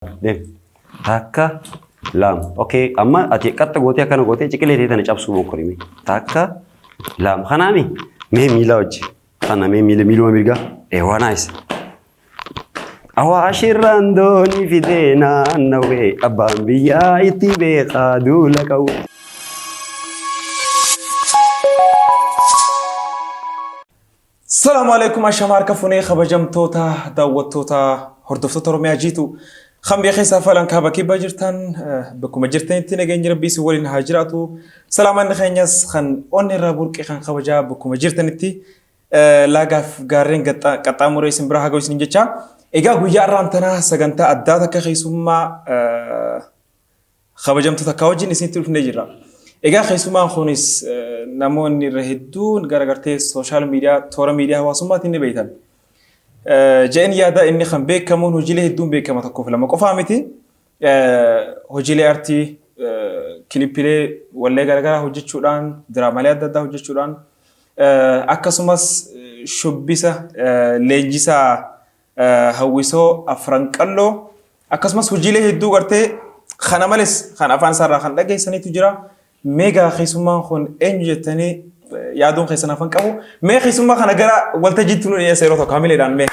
Deem. Takka, lama. Okay, amma ati qaxxa gootee akkana gootee ciqilee ta'e tana cabsuu mokkori mee. Takka, lama. Kanaami mee miila wajji. Kana mee miila miiluma mirgaa. Eewwa, nice. Awaashirraan doonii fidee naannawee, abbaan biyyaa itti beekaa duula qawwee. Salaamu alaikum, ashama harka funee, kabajamtoota daawwattoota, hordoftoota Oromiyaa jiitu kan biyya keessaa falan kaaba kibbaa jirtan, bakkuma jirtanitti nageenyi rabbii isin waliin haa jiraatu. Salaamanni keenyas kan onni irraa burqe kan kabajaa bakkuma jirtanitti laagaaf gaarreen qaxxaamuree isin bira haa ga'u isin jecha. Egaa guyyaa har'aan tanaa sagantaa addaa takka keessummaa kabajamtoota akka wajjin isinitti dhufnee jirra. Egaa keessumaan kunis namoonni irra hedduun gara gartee social media, toora miidiyaa hawaasummaatiin ni beektan. Je'een yaada inni kan beekamuun hojiilee hedduun beekama, tokkoof lama qofaa miti. Hojiilee artii, kilipilee wallee garaagaraa hojjechuudhaan, diraamaalee adda addaa hojjechuudhaan, akkasumas shubbisa leenjisaa hawwisoo Afran Qalloo, akkasumas hojiilee hedduu gartee kana malees kan afaan isaarraa kan dhageessaniitu jira. Meegaa keessummaan kun eenyu jettanii yaaduun keessan hafan qabu. Mee keessummaa kana gara waltajjiitti nu dhiyeessa yeroo tokko hamileedhaan mee.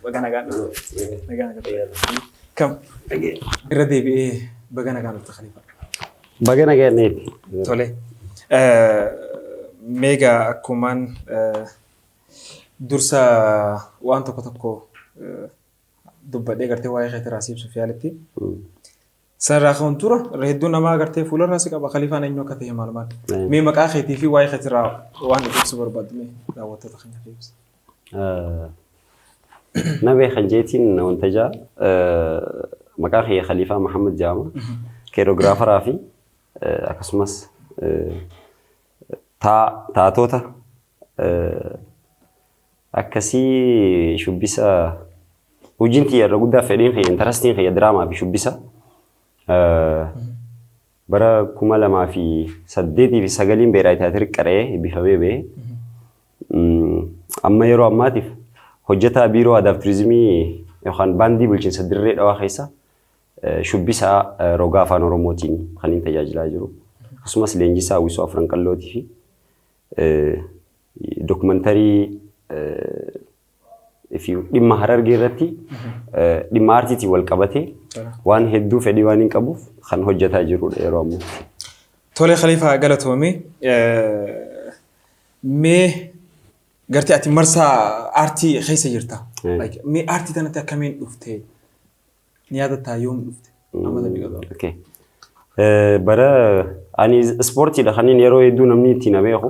Baga nagaan dhufte. Nagaan dhufte. Kam irra deebi'ee baga nagaan dhufte, Khalifa. Baga nagaan eeti. Tole. Meegaa akkumaan dursa waan tokko tokko dubbadhee gartee waa'ee keetirraa si ibsuuf yaaletti. Sanarraa ka'uun dura irra hedduu namaa gartee fuularraa si qaba, Khaliifaan eenyu akka ta'e maal maal. Mee maqaa keetii fi waa'ee keetirraa waan nuti ibsuu barbaaddu mee daawwattoota keenyaaf ibsi. Na beekan jeetiin wanta jaa, maqaa kiyya Khaliifaa Mahammad jedhama. Choreographeraa fi akkasumas taatota akkasii shubbisa. Hojiin tiyya irra guddaa, fedhiin kiyya, interestiin kiyya diraamaa fi shubbisa. Bara 2008 fi sagaliin beeraa tiyaatirii qara'ee eebbifamee ba'e. Amma yeroo ammaatiif hojjetaa biiroo aadaa fi turizimii yookaan baandii bulchiinsa Dirree Dhawaa keessa shubbisaa rogaa afaan Oromootiin kan inni tajaajilaa jiru. Akkasumas leenjisaa hawwisoo Afran Qallootii fi dokumantarii fi dhimma Harargee irratti, dhimma aartiitiin wal qabatee waan hedduu fedhii waan hin qabuuf kan hojjetaa jirudha yeroo ammaatti. Tole Khaliifaa, galatoomi. Mee gartee ati marsaa aartii keessa jirta. Mee aartii tanatti akkamiin dhufte? Ni yaadattaa, yoom dhufte? Amata meeqa dura? Okay. Bara ani ispoortiidha kan inni yeroo hedduu namni ittiin na beeku.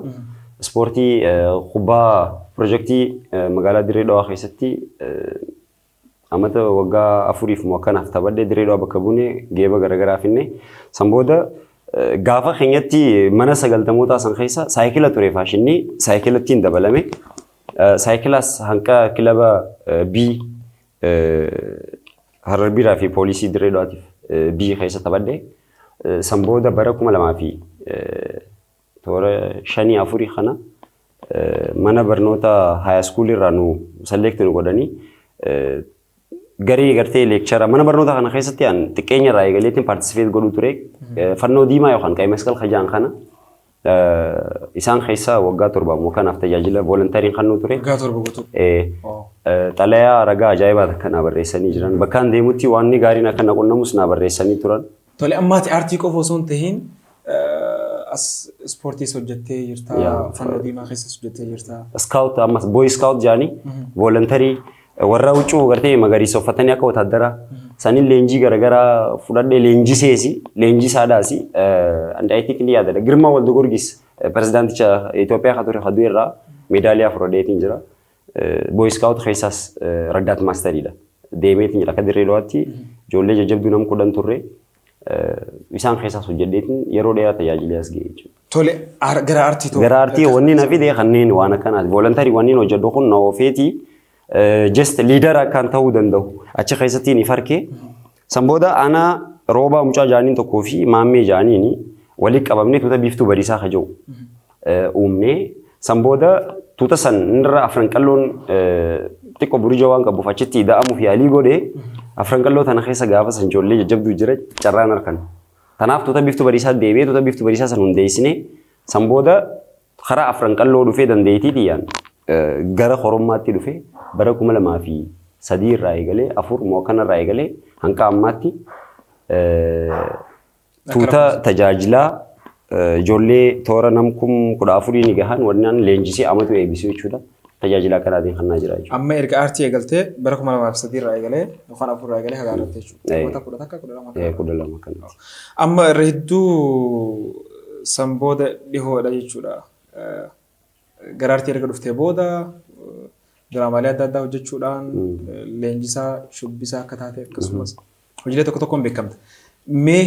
Ispoortii kubbaa pirojektii magaalaa Dirree Dhawaa keessatti amata waggaa 4f moo akkanaaf taphadhee Dirree Dhawaa bakka buune geeba garaagaraa finne. San booda gaafa keenyatti mana 90mootaa san keessa saayikila ture, faashinni saayikilattiin dabalame. Saayikilaas hanqa kilaba B Harar Biiraa fi Poolisii Dirree Dhawaatiif B keessa taphadhe. San booda bara kuma lamaa fi toora shanii afurii kana mana barnoota high school irraa nu select nu godhanii garee gartee lecturer mana barnoota kana keessatti an xiqqeenya irraa eegaleetiin participate godhuu ture. Fannoo diimaa yookaan ቀይ መስቀል kajaan kana isaan keessaa waggaa 7 immoo kanaaf tajaajila volunteeriin kan nu ture. Waggaa 7 guutuu. Xalayaa ragaa ajaa'ibaa takka naa barreessanii jiran. Bakkaan deemutti waan gaariin akka na qunnamus naa barreessanii turan. Tole, ammaati aartii qofa osoo hin tahin as ispoortiis hojjettee jirta. Fannoo diimaa keessas hojjettee jirta. Scout, ammas boy scout jedhanii volunteerii warra huccuu gartee magariisa uffatanii akka wotaaddaraa sanin leenjii garaagaraa fudhadhee leenjiseesi, leenjisaadhaasi. And I think ni yaadadha. Girmaa Walda pirezidaanticha Itoophiyaa kan ture kaduu irraa meedaaliyaa fudhadheetiin jira. Boy scout keessaas raggaat maasteriidha. Deemeetiin jira akka Dirree Dhawaatti ijoollee jajjabduu nama 10 turre, isaan keessaas hojjedheetiin yeroo dheeraa tajaajilee as ga'e jechuudha. Tole, gara aartii ta'u. Gara aartii wanni na fide kanneen waan akkanaati. Voluntary wanni hojjedhu kun na oofeetii just leader akkaan ta'uu danda'u achi keessatti ni farkee. San booda ana Roobaa mucaa jaaniin tokkoo fi Maammee jaaniini Walitti qabamnee tuuta Biiftuu Bariisaa kaja'u uumnee, san booda tuuta san irra Afran Qalloon xiqqoo burija waan qabuuf achitti ida'amuuf yaalii godhee, Afran Qalloo tana keessa gaafa san ijoollee jajjabduu jira, carraan harkan. Tanaaf tuuta Biiftuu Bariisaa deebi'ee tuuta Biiftuu Bariisaa san hundeessinee, san booda karaa Afran Qalloo dhufee dandeettii tiyyaan gara Horommaatti dhufee bara 2003 irraa eegalee, 4 moo akkanarraa eegalee hanga ammaatti tuuta tajaajilaa ijoollee toora nam 14,000 ni gahan warreen leenjisee amatu eebbisuu jechuudha. Tajaajila akkanaatiin kannaa jira jechuudha. Amma erga aartii eegaltee bara 2003 irraa eegalee yookaan 4 irraa eegalee haga irratti jechuudha. Waggoota 11, 12. 12 kanatti. Amma irra hedduu san booda dhihoodha jechuudha. Gara aartii erga dhuftee booda diraamaalee adda addaa hojjechuudhaan leenjisaa shubbisaa akka taate, akkasumas hojiilee tokko tokkoon beekamta. Mee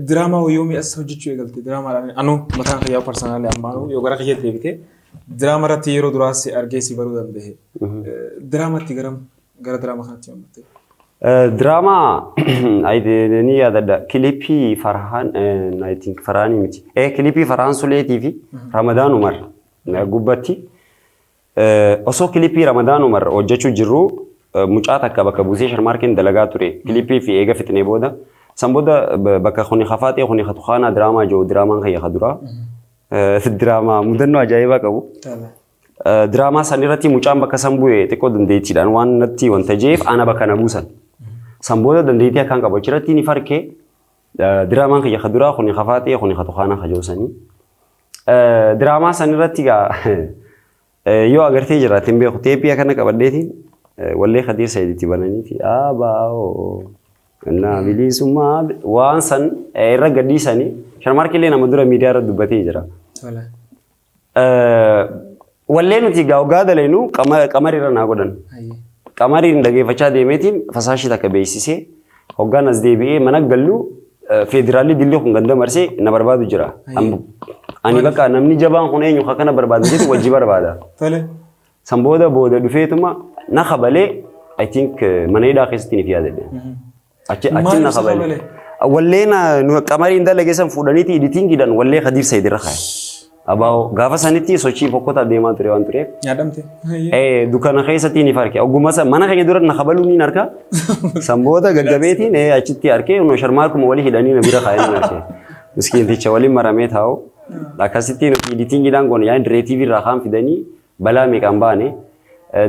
diraamaa yoomii as hojjechuu eegalte? Diraamaadhaan anuu mataan kiyyaa personally ammaanuu yoo gara kiyyaatti deebite, diraama irratti yeroo duraa si argee si baruu danda'e. Diraamatti garam gara diraamaa kanatti yoommatte? Diraamaa ni yaadadha. Kilipii Farhaan, I think Farhaanii miti. Kilipii Farhaan Suleetii fi Ramadaan Umar gubbatti osoo kilipii Ramadaan Umar hojjechuu jirru mucaa takka bakka buusee Sharmaarkeen dalagaa ture. Kilipii fi eega fixnee booda. San booda bakka kuni hafaa ta'e kuni hatukaanaa diraamaa jiru, diraamaan kiyya ka duraa. Diraamaa mudannoo ajaa'ibaa qabu. Diraamaa san irratti mucaan bakka san bu'e xiqqoo dandeettiidhaan waan natti wanta jeef ana bakka na buusan. San booda dandeettii akkaan qabu achirratti ni farkee, diraamaan kiyya ka duraa kuni hafaa ta'e kuni hatukaanaa kajoosanii. Diraamaa san irratti gaa yoo agartee jiraatte hin beeku, teephii akkana qabadheetiin wallee Khadiir Sayiditti bananiiti abaa'oo innaa bilisummaa waan san irra gadhiisanii, Sharmaarkillee nama dura miidiyaa irra dubbatee jira. Wallee nuti gaa hoggaa dalaynu qamarii irra naa godhan. Qamariin dhageeffachaa deemeetiin fasaashii takka beeksisee hoggaan as deebi'ee mana gallu, feederaalli dilli kun ganda marsee na barbaadu jira. Ani bakka namni jabaan kun eenyu kana barbaadu jedhu wajji barbaada. San booda booda dhufeetuma na kabalee, I think mana hidhaa keessatti ni yaadadhe. Achi achi na kabalee. Wallee na qamariin dalage san fuudhaniiti editingiidhaan wallee Khadiir Said irra kaa'e. Abaa'oo gaafa sanitti sochii fokkotaa deemaa ture waan tureef. Nyaadhamte. Dukkana keessatti ni farke. Ogummaa san mana keenya dura na kabaluu ni harka. San booda gaggabeetiin achitti harkee sharmaarkuma walii hidhanii na bira kaa'anii harkee. Miskiinticha waliin maramee taa'u. Akkasitti nuti editingiidhaan goone, yaani direetiivii irraa kaan fidanii balaa meeqaan baane,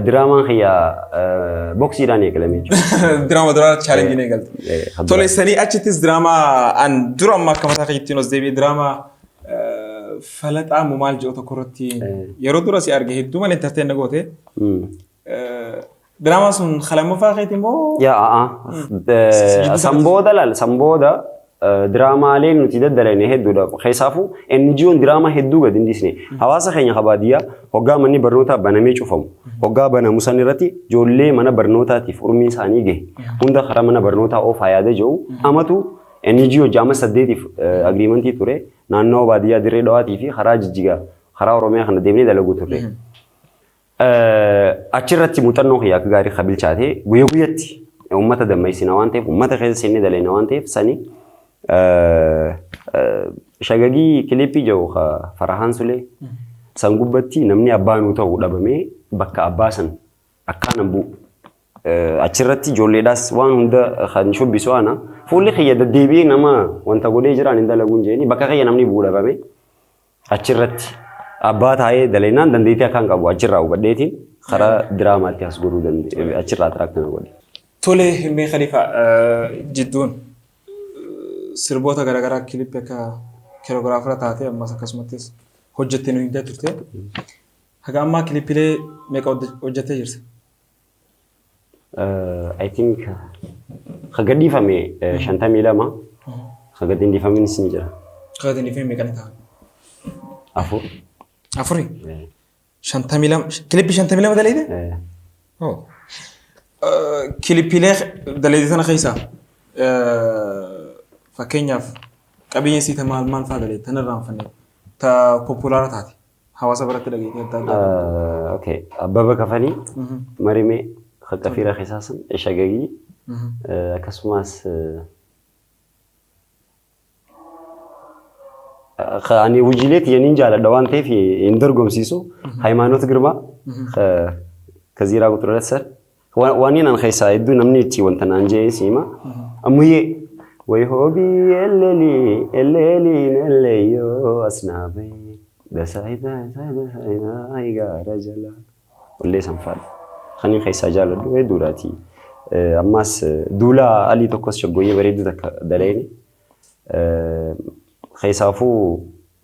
diraamaan kiyya boksiidhaan eegalame jechuudha. Diraama duraa challengeiin eegalte. Tole, sanii achittis diraamaa an dura amma akka mataa keettiin os deebi'ee diraamaa falaxaa moo maal jedhu tokko irratti yeroo dura si arge, hedduu malee entertain na goote. Diraamaan sun lammaffaa keeti moo? Yaa, san booda laal, san booda diraamaaleen nuti daddalane hedduudha. Keessaafuu NGO'n diraamaa hedduu gadi hin dhiisne. Hawaasa keenya baadiyyaa hoggaa manni barnootaa banamee cufamu, hoggaa banamu san irratti ijoollee mana barnootaatiif umriin isaanii gahe hunda karaa mana barnootaa oofaa yaada jiru amatu NGO jaama 8f agreementii ture, naannoo baadiyyaa Dirree Dhawaatii fi karaa Jijjigaa, karaa Oromiyaa kana deemnee dalaguu turre. Achirratti muuxannoo kiyya akka gaarii kabilchaatee, guyya guyyatti uummata dammaysina waan ta'eef, uummata keessa seennee daleena waan ta'eef, sani shagagii kilipii jiru Farahaan Sulee san gubbatti namni abbaa nuu ta'u dhabamee bakka abbaa san akkaanan bu'u. Achirratti ijoolleedhaas waan hunda kan shubbisu ana. Fuulli kiyya deddeebi'ee nama wanta godhee jiraan hin dalaguun jeeni bakka kiyya namni bu'u dhabame. Achirratti abbaa taa'ee dalaynaan dandeettii akkaan qabu achirraa hubadheetiin karaa diraamaatti as godhuu danda'e, achirraa attract na godhe. Tole, mee Khalifa, jidduun sirboota garaagaraa kilippii akka choreographera taate ammas akkasumattis hojjettee nu himtee turte. Haga ammaa kilippiilee meeqa hojjettee jirta? I think ka gadhiifame 52, ka gadi hin dhiifaminis ni jira. Ka gadi hin dhiifame meeqa ni ta'a? 4. Afuri? 52, kilippii 52 daleeyte? Kilippiilee daleeyte sana keessaa fakkeenyaaf qabiyyeen siita maal maal fa'aa daleeyte tan irraanfanne, ta popular taate hawaasa biratti dhageettii adda addaa? Okay. Abbaba Kafanii, Marimee, Qaxafiira keessaa sun, Shagagii, akkasumas Ani hojiilee tiyyaniin jaaladha waan ta'eef hin dorgomsiisu. Hayimaanoot Girmaa ከዚራ ቁጥር ሁለት ሰር waan inni keessaa hedduu namni itti wanta naan jee siima. Ammuyyee way hoobii elleelii elleeliin elleeyyoo asnaabee dasaay dasaay dasaay gaara jala. Wallee sanfaadha. Kan inni keessaa jaaladhu hedduudhaati. Ammas duula alii tokkos shaggooyyee bareedduu takka daleeni. Keessaafuu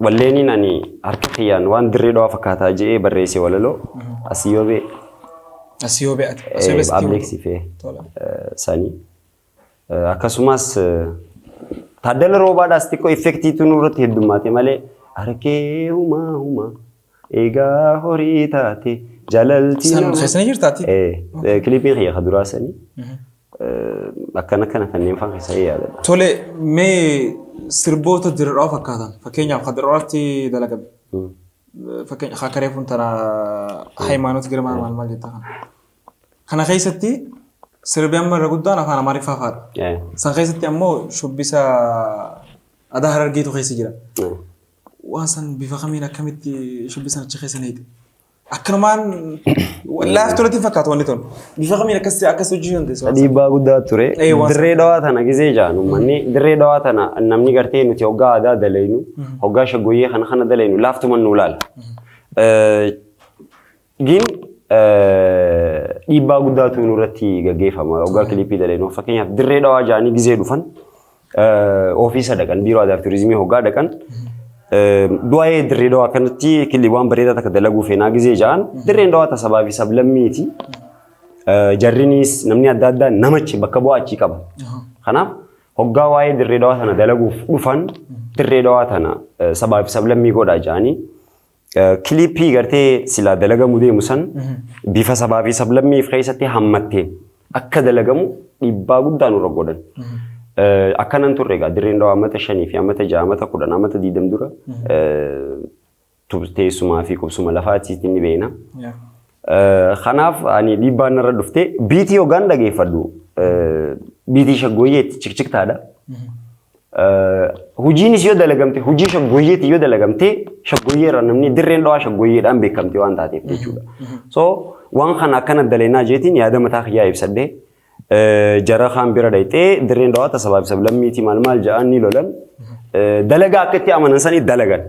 walleeniin ani harka kiyyaan waan dirree dhawaa fakkaataa je'ee barreesse walaloo asii yoo bee Asii yoo be'ate. Asii yoo be'ate. Ableeksifee sanii. Akkasumas Taaddala Roobaadhaas xiqqoo effektiitu nurratti heddummaate malee harkee humaa humaa eegaa horii taate jaalalti. San keessa ni jirtaati? Kilipiin kiyya kaduraa sanii. Akkana kana kanneen fa'aa keessa yaadadha. Tole, mee sirboota dirree dhawaa fakkaatan, fakkeenyaaf kan dirree dhawaatti dalagame. Fakkeenya haakaree kun tana Hayimaanoot Girmaa maal maal jettaa kana. Kana keessatti sirbi amma irra guddaan afaan Amaariffaa fa'aadha. San keessatti ammoo shubbisa aadaa Harargeetu keessa jira. Waan san bifa kamiin akkamitti shubbisan achi keessa neeyite? Akkanumaan laaftuu natti fakkaatu wanni tun. Bifa kamiin akkas akkas hojii dandeessu? Dhiibbaa guddaa ture. Waan Dirree dhawaa tana gizee jaan uummanni dirree dhawaa tana namni gartee nuti hoggaa aadaa dalaynu, hoggaa shaggooyyee kana kana dalaynu laaftuma nu ilaala. Gin dhiibbaa guddaatu nurratti gaggeeffama hoggaa kilipii dalaynu. Fakkeenyaaf dirree dhawaa jaanii gizee dhufan ofiisa dhaqan, biiroo aadaa fi turizimii hoggaa dhaqan, du'aa'ee dirree dhawaa kanatti killi waan bareedaa takka dalaguu feenaa gizee ja'an, dirreen dhawaa tasabaa fi sablammiiti. Jarrinis namni adda addaa namachi bakka bu'aa achii qaba. Kanaaf hoggaa waa'ee dirree dhawaa tana dalaguuf dhufan, dirree dhawaa tana sabaa fi sablammii godhaa ja'anii kilipii gartee silaa dalagamu deemu san bifa sabaa fi sablammiif keessatti hammatteen akka dalagamu dhiibbaa guddaa nurra godhan. Akkanan turre egaa dirreen dhawaa amata 5 fi amata 6, amata 10, amata 20 dura teessumaa fi qubsuma lafaatiitti ni beena. Kanaaf ani dhiibbaan narra dhufte biitii hoggaan dhageeffadhu biitii shaggooyyeetti cikciktaadha. Hojiinis yoo dalagamte, hojii shaggooyyeetti yoo dalagamte, shaggooyyeerra namni dirreen dhawaa shaggooyyeedhaan beekamte waan taateef jechuudha. So waan kana akkana daleenaa jeetiin yaada mataa kiyyaa ibsadhee jara kaan bira dhayxee, dirreen dhawaa tasabaa fi sablammiitii maal maal ja'an ni lolan. Dalagaa akka itti amanan sanii dalagan.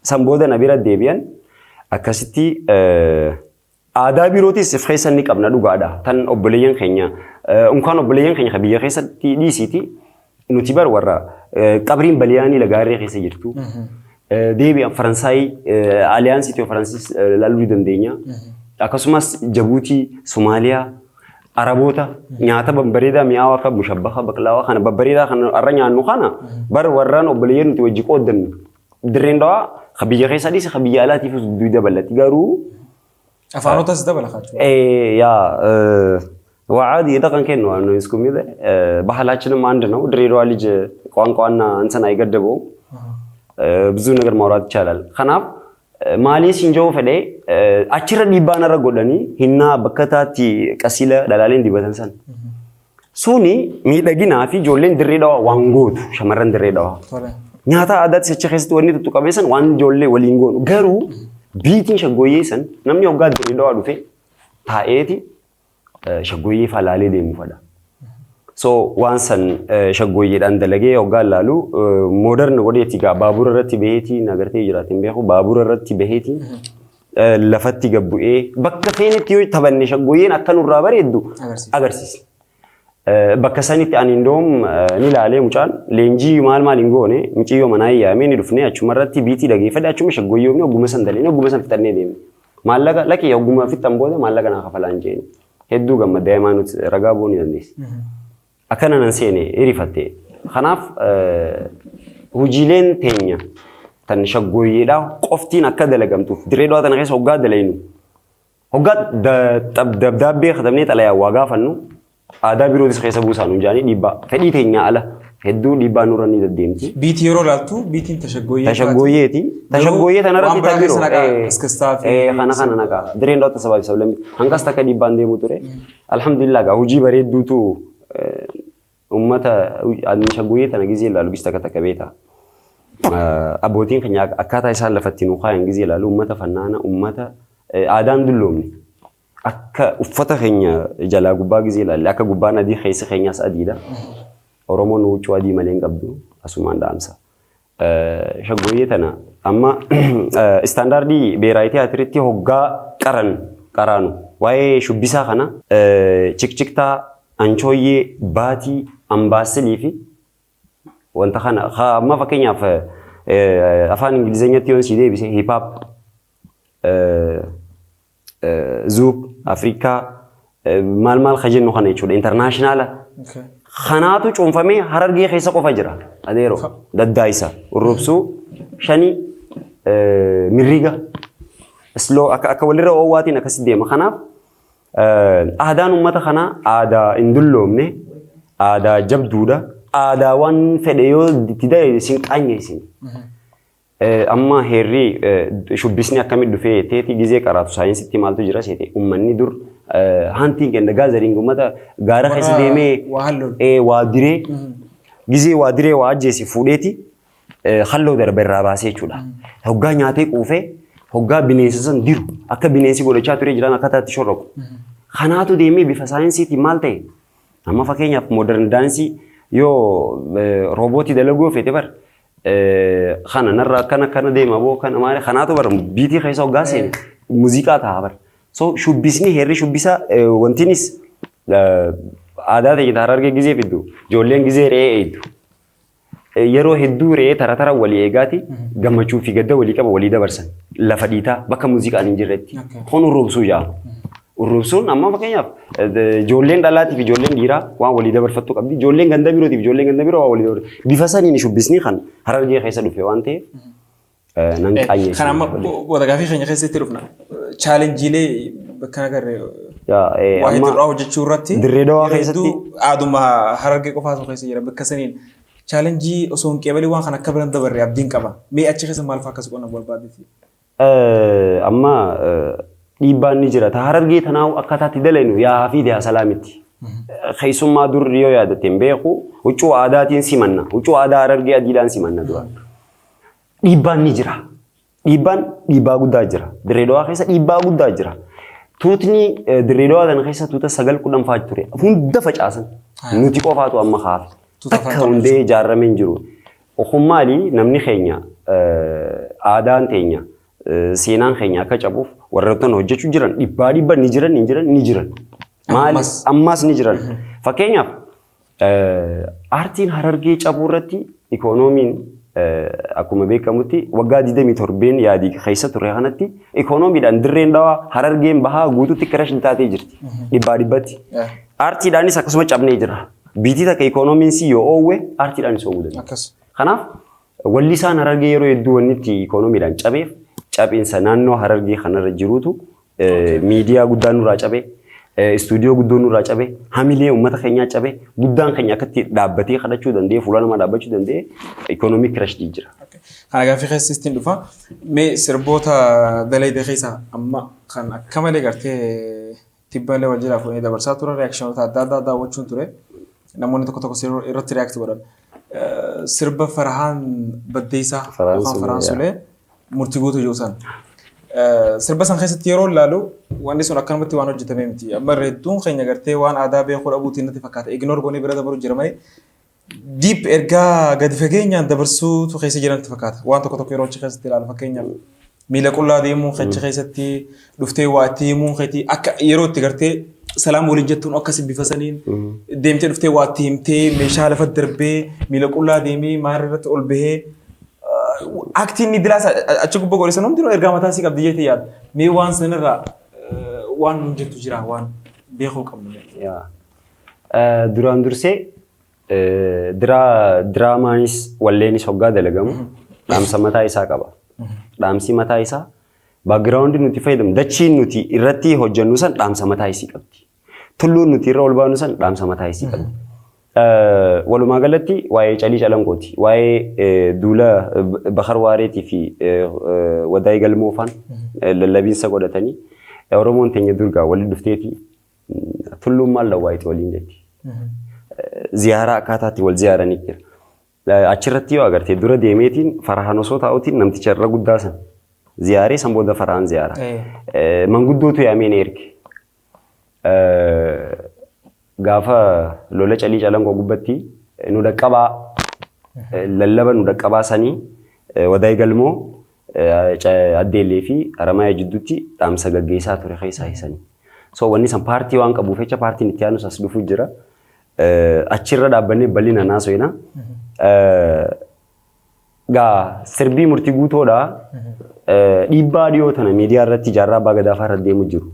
San booda na bira deebi'an, akkasitti aadaa birootis if keessa ni qabna dhugaadha. Tan obboleeyyan keenya unkaan obboleeyyan keenya biyya keessatti dhiisiiti nuti bar warra qabriin baliyaanii lagaarree keessa jirtu. Deebi'an Faransaay, alliance Itiyoo Faransis laaluu dandeenya. Akkasumas Jabuutii, Somaaliyaa, Araboota nyaata babbareedaa mi'aawaa akka mushabbaha, baqlaawaa kana babbareedaa kana har'a nyaannu kana bar warraan obboleeyyan nuti wajji qooddannu. Dirreen dhawaa ka biyya keessa dhiise ka biyya alaatiifis duuda bal'atti garuu Afaanotas dabala jechuudha. ያ ወዓዲ dhaqan kennu ነው isku mid ባህላችንም አንድ ነው። ድሬዳዋ ልጅ ቋንቋና እንትን አይገድበውም። ብዙ ነገር ማውራት ይቻላል። Kanaaf maaliin siin jedhu fedhee, achirra dhiibbaan irra godhanii hinnaa bakka taatti qasiila dhalaaleen dibatan san. Suni miidhaginaa fi ijoolleen dirree dhawaa waan gootu, shamarran dirree dhawaa. Nyaata aadaatti achi keessatti wanni tuttuqame san waan ijoollee waliin goonu. Garuu biitiin shaggooyyee san namni hoggaa dirree dhawaa dhufe taa'eeti shaggooyyee falaalee deemu fadha. So waan san shaggooyyeedhaan dalagee hoggaa laalu modern godheeti gaa baabura irratti baheetii nagartee jiraatiin beeku, baabura irratti baheetii lafatti gabbu'ee bakka feenetti yoo taphanne shaggooyyeen akka nurraa bareeddu agarsiisa. Bakka sanitti ani indoom ni ilaalee, mucaan leenjii maal maal hin goone, muciyyoo manaa yaamee ni dhufne, achuma irratti biitii dhageeffadhe, achuma shaggooyyee hogguma san dalee hogguma san fixannee deemne. Maallaqa lakkii hogguma fixan booda maallaqa naa kafalaan jeeni. Hedduu gammadee Hayimaanoot ragaa bu'uu ni dandeessi. Akkana nan seene hirifatte. Kanaaf hojiileen teenya tan shaggooyyeedhaa qoftiin akka dalagamtuuf dirree dhawaa tana keessa hoggaa dalaynu. Hoggaa dabdaabbee katabnee xalayaa waa gaafannu, aadaa birootis keessa buusaa nuun jaanii dhiibbaa fedhii teenyaa ala hedduu dhiibbaa nurra ni deddeemti. Biitii yeroo ilaaltu biitiin tashaggooyyee. Tashaggooyyeeti. Tashaggooyyee tanarratti Waan biraa tabiroo. keessa naqaa, iskistaa fi Kana kana naqaa. Dirreen dhawaa sabaa fi sablammii hanqas takka dhiibbaan deemu ture. Alhamdulillah gaa hojii bareedduutu uummata ani shaggooyyee tana gizee ilaalu gis takka takka beeta. Abbootiin keenya akkaataa isaan lafatti nu kaayan gizee ilaalu, uummata fannaana, uummata aadaan dulloomne. Akka uffata keenya jalaa gubbaa gizee ilaalle, akka gubbaan adii keessi keenyas adiidha. Oromoon huccuu adii malee hin qabdu, asumaan dhaamsa. Shaggooyyee tana amma istaandaardii beeraayi tiyaatiritti hoggaa qaran qaraanu waa'ee shubbisaa kana, cikciktaa, anchooyyee, baatii, ambaasilii fi wanta kana amma fakkeenyaaf afaan Ingilizeenyatti yoon si deebise, hip hop, zouk, Afrikaa, maal maal ka jennu kana jechuudha, international kanaatu cuunfamee Harargee keessa qofa jira. Adeero, daddaayisa, urrubsuu, shanii, mirriga, slow akka walirra oowwaatiin akkasi deema. Kanaaf aadaan uummata kanaa aadaa hin dulloomne, aadaa jabduudha. Aadaa waan fedhe yoo itti da'e isin qaanyeessin. Amma heerri shubbisni akkamitti dhufee teeti gizee qaraatu saayinsitti maaltu jira seete, uummanni dur hunting and gathering, uummata gaara keessa deemee waa diree, gizee waa diree waa ajjeese fuudheeti halloo darba irraa baasee jechuudha. Hoggaa nyaatee quufee hoggaa bineensa san diru akka bineensi godhachaa ture jiran akkaataa itti shorroqu. Kanaatu deemee bifa saayinsiitiin maal ta'e? Amma fakkeenyaaf modern dance yoo roobootii dalaguu feete bar kana narra akkana akkana deema boo kana maali kanaatu bar biitii keessa hoggaa seene muuziqaa ta'a bar. So shubbisni heerri shubbisaa wantinis aadaa ta'e Harargee gizee fiddu, ijoolleen gizee re'ee eegdu. Yeroo hedduu re'ee tara tara walii eegaati gammachuu fi gadda walii qaba walii dabarsan lafa dhiitaa bakka muuziqaan hin jirretti. Kun urrubsuu jedhama. Urrubsuun amma fakkeenyaaf ijoolleen dhalaatii fi ijoolleen dhiiraa waan walii dabarfattu qabdi. Ijoolleen ganda birootii fi ijoolleen ganda biroo waan walii dabarfattu. Bifa saniin shubbisni kan Harargee keessa dhufe waan ta'eef nan qaanyeessu. Kan amma booda gaafii keenya keessatti dhufna. Challengeiilee bakka agarre waa hedduu hojjechuu irratti. Dirree Dawaa keessatti. Aaduma Harargee qofaatu keessa jira bakka saniin. Challenge osoo hin qeebalii waan kana akka biran dabarre abdiin qaba. Mee achi keessa maal fa'aa akkas qonna barbaadeeti? Amma dhiibbaan ni jira. Harargee tanaa'u akkaataatti dalagnu yaa fi yaa salaamitti. Keessummaa dur yoo yaadatte hin beeku, huccuu aadaatiin simanna. Huccuu aadaa Harargee adiidhaan simanna duraan. Dhiibbaan ni jira. Dhiibbaan dhiibbaa guddaa jira. Dirree Dawaa keessa dhiibbaa guddaa jira. Tuutni Dirree Dawaa kana keessa tuuta sagal 10 fa'aa ture. Hunda facaasan. Nuti qofaatu amma kaafe. Takka hundee ijaarramee hin jiru. Kun maali? Namni keenya aadaan teenya, seenaan keenya akka cabuuf warroottan hojjechuu jiran dhibbaa dhibba ni jiran, ni jiran, ni jiran. Maali? Ammas ni jiran. Fakkeenyaaf aartiin Harargee cabuu irratti ikoonomiin akkuma beekamutti waggaa 27 yaadii keessa ture kanatti ikoonomiidhaan Dirreen Dhawaa, Harargeen bahaa guutuutti crash taatee jirti. Dhibbaa dhibbatti. Aartiidhaanis akkasuma cabnee jira. Biitii takka ikoonomiin si yoo oowwe aartiidhaanis oowwuu danda'a. Kanaaf wallisaan Harargee yeroo hedduu wanni itti ikoonomiidhaan cabeef cabinsa naannoo Harargee kanarra jirutu miidiyaa guddaan nurraa cabee, istuudiyoo guddoo nurraa cabee, hamilee uummata keenyaa cabee, guddaan keenya akkatti dhaabbatee kadhachuu danda'ee, fuula namaa dhaabbachuu danda'ee ikoonomii crash jira. Kana gaaffii keessa ittiin dhufa. Mee sirboota dalayde keessaa amma kan akka malee gartee tibbalee wal jalaa fuudhanii dabarsaa turan, reactionoota adda addaa daawwachuun ture. Namoonni tokko tokko irratti react godhan. Sirba Farhaan Baddeessaa yookaan Farhaan Sulee murtii guutuu jiru san. Sirba san keessatti yeroo ilaalu wanni sun akkanumatti waan hojjetame miti. Amma irra hedduun keenya gartee waan aadaa beekuu dhabuutiin natti fakkaata. Ignore goonee bira dabaru jira malee deep ergaa gadi fageenyaan dabarsuutu keessa jiran natti fakkaata. Waan tokko tokko yeroo achi keessatti ilaalu, fakkeenyaaf miila qullaa deemuun achi keessatti dhuftee waa itti himuun keetii, akka yeroo itti gartee salaam waliin jettuun akkasi bifa saniin deemtee dhuftee waa itti himtee, meeshaa lafa darbee, miila qullaa deemee maarra irratti ol bahee aktiin inni dilaas achi gubbaa godhe san hundinuu ergaa mataa isii qabdi jettee yaadda. Mee waan sanirraa waan nuun jettu jira, waan beekuu qabnu? Duraan dursee diraamaanis walleenis hoggaa dalagamu dhaamsa mataa isaa qaba. Dhaamsi mataa isaa backgroundi nuti fayyadamu, dachiin nuti irratti hojjennu san dhaamsa mataa isii qabdi. Tulluun nuti irra ol baanu san dhaamsa mataa isii qabdi. Walumaa galatti waa'ee Calii Calanqooti. Waa'ee duula Bakar Waareetii fi Wadaayii Galmoo faan lallabiinsa godhatanii Oromoon teenya durgaa walitti dhufteeti tulluun maal lawwaayitii waliin jetti. Ziyaaraa akkaataatti wal ziyaaranii jira. Achirratti yoo agarte dura deemeetiin Farahaan osoo taa'uutiin namticha irra guddaa san ziyaaree, san booda Farahaan ziyaara. Manguddootu yaamee na erge. Gaafa lola Calii Calanqoo gubbatti nu dhaqqabaa, lallaba nu dhaqqabaa sanii, Wadaay Galmoo Addeellee fi Haramayaa jidduutti dhaamsa gaggeessaa ture keessaa isanii. So wanni san paartii waan qabuuf jecha paartiin itti aanus as dhufuu jira. Achirra dhaabbannee bal'ina naasooyina. Gaa sirbii Murtii Guutoodha. Dhiibbaa dhiyoo tana miidiyaa irratti Jaarraa Abbaa Gadaa fa'aa irra deemu jiru.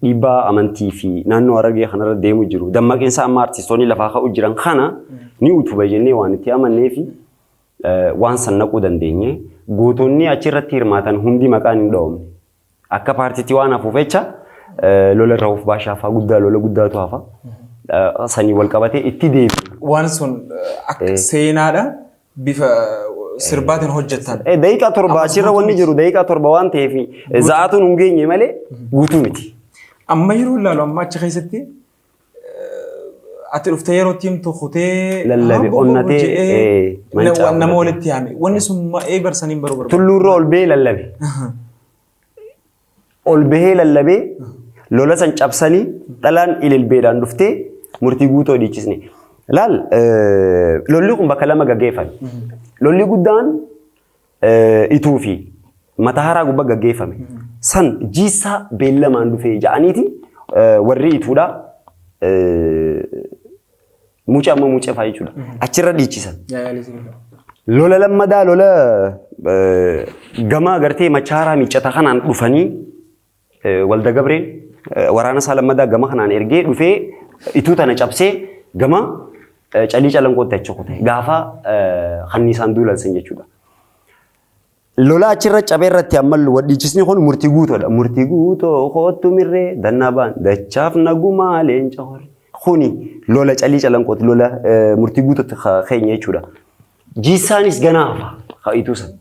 Dhiibbaa amantii fi naannoo Harargee kanarra deemu jiru. Dammaqinsa amma artistoonni lafaa ka'u jiran kana ni utuba jennee waan itti amannee fi waan san naquu dandeenye. Gootonni achirratti hirmaatan hundi maqaan hin dha'omne. Akka paartiitti waan hafuuf jecha lola irra of baashaa fa'aa guddaa, lola guddaatu hafa. Sanii wal qabatee itti deebi'u. Waan sun akka seenaadha bifa sirbaatiin hojjetan. Daqiiqaa 7 achirra wanni jiru daqiiqaa 7 waan ta'eef za'aatuun hin geenye malee guutuu miti. Amma yeroo ilaalu amma achi keessatti ati dhuftee yeroo himtu kutee lallabe, onnatee, mancaa nama walitti yaame. Wanni sun ma'ee barsaniin baruu barbaada. Tulluurra ol ba'ee lallabe. Ol bahee lallabee lola san cabsanii dhalaan ililbeedhaan dhuftee Murtii Guutoo dhiichisne. Laal, lolli kun bakka lama gaggeeffame. Lolli guddaan Ituu fi Mataharaa gubbaa gaggeeffame. San jiisaa beellamaan dhufee ja'aniiti warri Ituudhaa mucaa amma mucaa fa'aa jechuudha. Achirra dhiichisan. Lola lammadaa lola gama gartee Machaaraa Miiccata kanaan dhufanii, Walda Gabreen waraana isaa lammadaa gama kanaan ergee dhufee Ituu tana cabsee gama Calii Calanqootti achi kute. Gaafa kanniisaan duulan san jechuudha. Lola achirra cabee irratti amma wadhiichisni kun Murtii Guutoodha. Murtii Guutoo koottu mirree dannabaan dachaaf nagumaa leenca hore. Kuni lola Calii Calanqooti, lola Murtii Guutootti keenya jechuudha. Jiissaanis ganaa hafa ka Ituu san.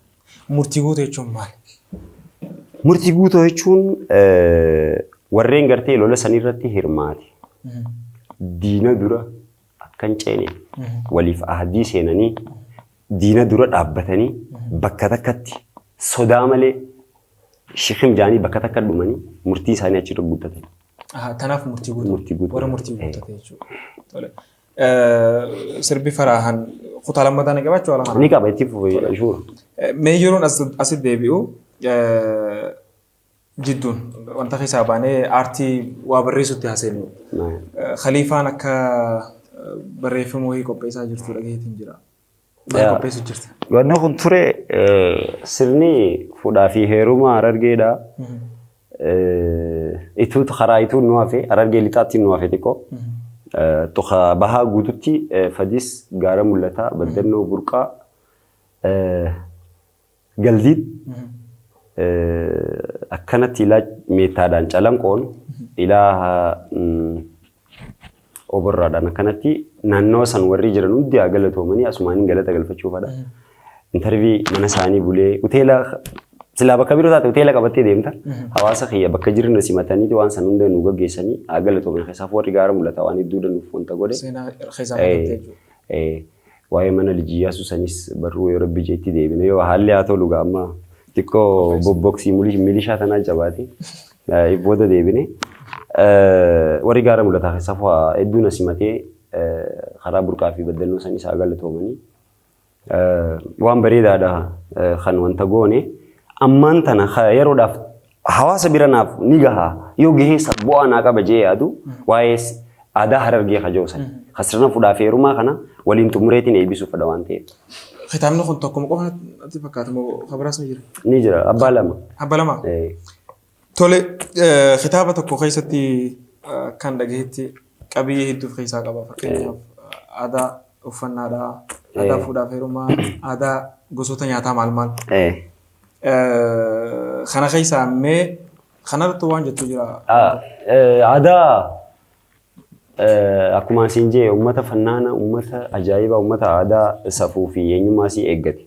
Murtii Guutoo jechuun maali? Murtii Guutoo jechuun warreen gartee lola sanirratti hirmaate. Diina dura akka hin ceene waliif ahdii seenanii, diina dura dhaabbatanii, bakka takkatti sodaa malee shikim jaanii bakka takka dhumanii murtii isaanii achirra guuttatan. Tanaaf Murtii Guutuu. Murtii Guutuu. Warra murtii guuttate jechuudha. Tole. Sirbi Faraahan kutaa lammataa ni qabaachuu haala kanaan? Ni qaba, itti fufe shuura. Mee yeroon asitti deebi'u jidduun wanta keessaa baanee aartii waa barreessutti haaseennu. Khaliifaan akka barreeffama wayii qopheessaa jirtu dhagaheetiin jira. Maal qopheessu jirta? Wanni kun ture sirni fuudhaa fi heeruma Harargeedha. Ituutu karaa Ituun nu hafe, Harargee Lixaatti nu hafe xiqqoo. Tuka bahaa guututti Fadis, Gaara Mul'ataa, Baddannoo, Burqaa, Galdiid akkanatti ilaa Meettaadhaan Calanqoon ilaa Oborraadhaan akkanatti naannawa san warri jiran hundi haa galatoomanii, asumaaniin galata galfachuu fadha. Interview mana isaanii bulee, hoteela silaa bakka biroo taate hoteela qabattee deemta. Hawaasa kiyya bakka jiran simataniiti waan san hunda nu gaggeessanii haa galatooman. Keessaaf warri Gaara Mul'ataa waan hedduu nuuf wanta godhe. Seenaa keessaa fudhattee jechuudha. Waa'ee mana Liji Iyyaasuu sanis barruu yoo Rabbi jeetti deebine, yoo haalli haa tolu, amma xiqqoo bobboksii milishaa tanaa jabaate booda deebine. Warri Gaara Mul'ataa keessaaf waa hedduu na simatee karaa Burqaa fi Baddannoo sanis haa galatoomanii. Waan bareedaadha kan wanta goone. Ammaan tana yeroodhaaf hawaasa bira naaf ni gaha, yoo gahee bu'aa naa qaba jee yaadu, waa'ee aadaa Harargee kajoo san. Ka sirna fuudhaa fi heerumaa kana waliin xumureetiin eebbisuu fedha waan ta'eef. Kitaabni kun tokkuma qofa natti fakkaata moo kan biraas ni jira? Ni jira, abbaa lama. Abbaa lama? Tole, kitaaba tokko keessatti kan dhagahetti qabiyyee hedduu of keessaa qaba. Fakkeenyaaf aadaa uffannaadhaa, aadaa fuudhaa fi heerumaa, aadaa gosoota nyaataa maal maal. Kana keessaa mee kanarratti waan jettu jira? Aadaa akkuma asiin jee uummata fannaana, uummata ajaa'ibaa, uummata aadaa, safuu fi eenyummaa isii eeggate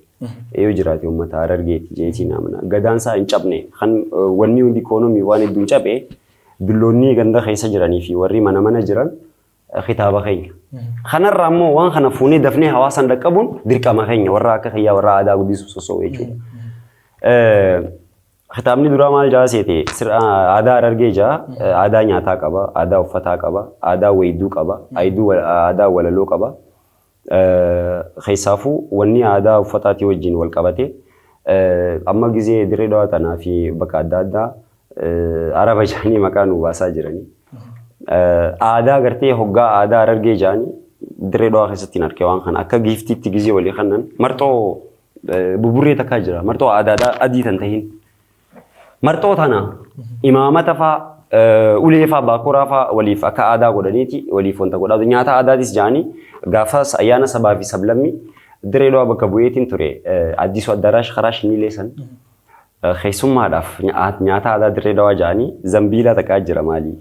yoo jiraate uummata Harargeeti jeetiin amana. Gadaan isaa hin cabne, kan wanni hundi ikoonomii waan hedduun cabe, dulloonni ganda keessa jiranii fi warri mana mana jiran Kitaaba keenya. Kanarraa immoo waan kana fuunee dafnee hawaasaan dhaqqabuun dirqama keenya, warra akka kiyyaa, warra aadaa guddisuuf soso'u jechuudha. Kitaabni duraa maal jaa seete? Aadaa Harargee jaa. Aadaa nyaataa qaba, aadaa uffataa qaba, aadaa weedduu qaba, aadaa walaloo qaba. Keessaafuu wanni aadaa uffataatii wajjin wal qabate, amma gizee Dirree Dhawaa tanaa fi bakka adda addaa Araba jaanii maqaa nu baasaa jiranii. Aadaa gartee hoggaa aadaa Harargee jaanii Dirree Dhawaa keessatti hin arge. Waan kana akka giiftiitti gizee walii kannan marxoo buburree takkaa jira, marxoo aadaadhaa adii tan tahin. Marxoo tana imaamata faa, ulee faa, baakoraa faa waliif akka aadaa godhaniiti waliif wanta godhaa. Nyaata aadaatis jaanii gaafas ayyaana sabaa fi sablammii Dirree Dhawaa bakka bu'eetiin ture, Addisu Addaraash karaa Shiniilee san, keessummaadhaaf nyaata aadaa Dirree Dhawaa jaanii zambiilaa takkaa jira, maali,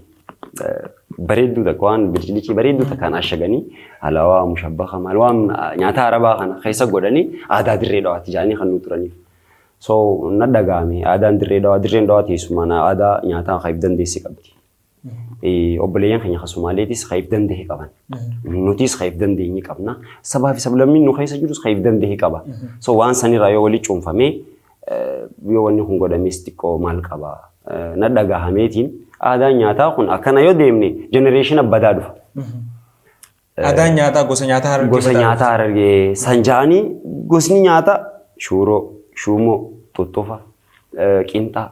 bareedduu takka, waan bilchilicii bareedduu takkaan ashaganii, halawaa mushabbaka maal, waan nyaata arabaa kana keessa godhanii aadaa Dirree Dhawaatti jaanii kan nu turaniif. So na dhaga'ame, aadaan Dirree Dhawaa, Dirreen Dhawaa teessumaan aadaa nyaataa kan if dandeessi qabdi. Obboleeyyan keenya kan Somaaleetis kan if danda'e qaban. Nutis kan if dandeenye qabna. Sabaa fi sablammiin nu keessa jirus kan if danda'e qaba. So waan sanirraa yoo walii cuunfamee, yoo wanni kun godhames xiqqoo maal qaba? Na dhagahameetiin aadaan nyaataa kun akkana yoo deemne generation badaa dhufa. Aadaan nyaataa gosa nyaataa Harargee Gosa badaa nyaataa Harargee san ja'anii gosni nyaataa shuuroo, shuumoo, tuttufa, qinxaa,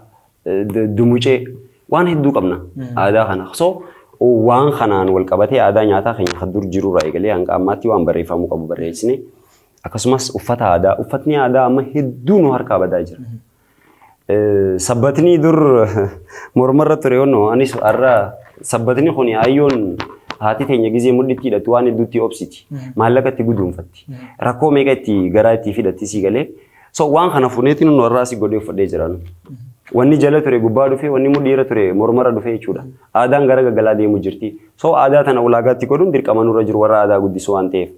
dumucee, waan hedduu qabna aadaa kana. So waan kanaan wal qabatee aadaa nyaataa keenya kan dur jirurraa eegalee hanga ammaatti waan barreeffamuu qabu barreessine. Akkasumas uffata aadaa, uffatni aadaa amma hedduu nu harkaa badaa jira. Sabbatni dur mormarra ture onno, anis har'a sabbatni kun, ayyoon haati teenya gizee mudhitti hidhattu waan hedduutti obsiti. Maallaqa itti guduunfatti. Rakkoo meeqa itti garaa itti fidhatti sii galee. So waan kana funeetiin nu har'aa si godhee uffadhee jira. Wanni jala ture gubbaa dhufe, wanni mudhiirra ture mormarra dhufe jechuudha. Aadaan gara gaggalaa deemu jirti. So aadaa tana ulaagaatti godhuun dirqama nurra jiru warra aadaa guddisuu waan ta'eef.